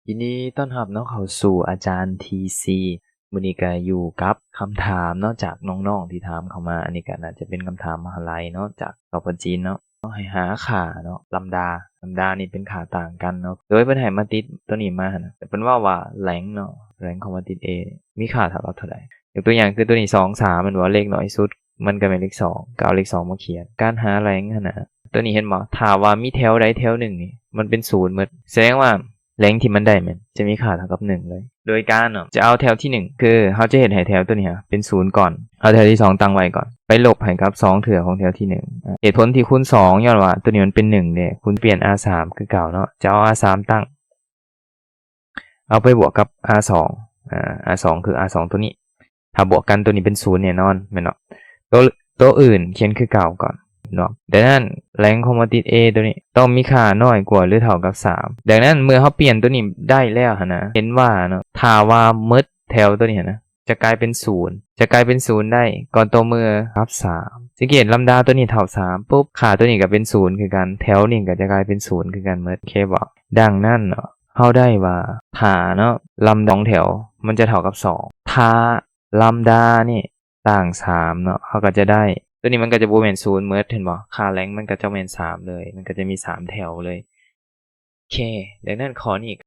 ຍິນດີຕ້ອນຮັບເນາະ ເຂົ້າສູ່ອາຈານ ທີ ຊີ ມື້ນີ້ກໍຢູ່ກັບຄຳຖາມເນາະ ຈາກນ້ອງໆທີ່ຖາມເຂົ້າມາ. ອັນນີ້ກໍໜ້າຈະເປັນຄຳຖາມມະຫາໄລເນາະ ຈາກສປ ຈີນເນາະ. ໃຫ້ຫາຄ່າເນາະ ລຳດາ ລຳດານີ້ເປັນຄ່າຕ່າງກັນເນາະ ໂດຍເພິ່ນໃຫ້ມາຕິດຕົວນີ້ມາຫັ້ນນະ ແຕ່ເພິ່ນເວົ້າວ່າແລງເນາະ ແລງຂອງມາຕິດ A ມີຄ່າເທົ່າກັບເທົ່າໃດ. ຍົກຕົວຢ່າງຄືຕົວນີ້ ສອງ ສາມ ແມ່ນບໍ່? ເລກນ້ອຍສຸດ ມັນກໍແມ່ນເລກສອງ ກໍເອົາເລກສອງມາຂຽນ. ການຫາແລງຫັ້ນນະ ຕົວນີ້ເຫັນບໍ່? ຖ້າວ່າມີແຖວໃດແຖວໜຶ່ງນີ້ ມັນເປັນສູນໝົດ ສະແດງວ່າແລງທີ່ມັນໄດ້ແມ່ນຈະມີຄ່າເທົ່າກັບໜຶ່ງເລີຍ. ໂດຍການເນາະ ຈະເອົາແຖວທີໜຶ່ງ ຄືເຮົາຈະເຮັດໃຫ້ແຖວຕົວນີ້ເປັນສູນກ່ອນ ເອົາແຖວທີສອງຕັ້ງໄວ້ກ່ອນ ໄປລົບໃຫ້ກັບສອງເທື່ອຂອງແຖວທີໜຶ່ງ. ອາ ເຫດຜົນທີ່ຄູນສອງ ຍ້ອນວ່າຕົວນີ້ມັນເປັນໜຶ່ງເດ້ ຄູນ ປ່ຽນ R ສາມ ຄືເກົ່າເນາະ ຈະເອົາ R ສາມຕັ້ງ ເອົາໄປບວກກັບ R ສອງ ອາ R ສອງ ຄື R ສອງ ຕົວນີ້ ຖ້າບວກກັນ ຕົວນີ້ເປັນສູນແນ່ນອນແມ່ນເນາະ. ຕົວ ຕົວອື່ນຂຽນຄືເກົ່າກ່ອນເນາະ. ດັ່ງນັ້ນ ແລງຂອງມາຕິດ A ຕົວນີ້ຕ້ອງມີຄ່ານ້ອຍກວ່າ ຫຼື ເທົ່າກັບ ສາມ. ດັ່ງນັ້ນ ເມື່ອເຮົາປ່ຽນຕົວນີ້ໄດ້ແລ້ວຫັ້ນນະ ເຫັນວ່າເນາະ ຖ້າວ່າໝົດແຖວຕົວນີ້ຫັ້ນນະ ຈະກາຍເປັນສູນ ຈະກາຍເປັນສູນໄດ້ ກໍຕໍ່ເມື່ອກັບ ສາມ. ສັງເກດ ລຳດາຕົວນີ້ເທົ່າ ສາມ ປຸບ ຄ່າຕົວນີ້ກໍເປັນສູນຄືກັນ ແຖວນີ້ກໍຈະກາຍເປັນສູນຄືກັນໝົດ ໂອເຄບໍ່? ດັ່ງນັ້ນເນາະ ເຮົາໄດ້ວ່າ ຖ້າເນາະ ລຳດາຂອງແຖວມັນຈະເທົ່າກັບ ສອງ ຖ້າລຳດານີ້ຕ່າງ ສາມ ເນາະ ເຮົາກໍຈະໄດ້ ຕົວນີ້ມັນກໍຈະບໍ່ແມ່ນສູນໝົດ ເຫັນບໍ່? ຄ່າແລງມັນກໍຈະແມ່ນ ສາມ ເລີຍ ມັນກໍຈະມີ ສາມ ແຖວເລີຍ. ໂອເຄ ດັ່ງນັ້ນຂໍ້ນີ້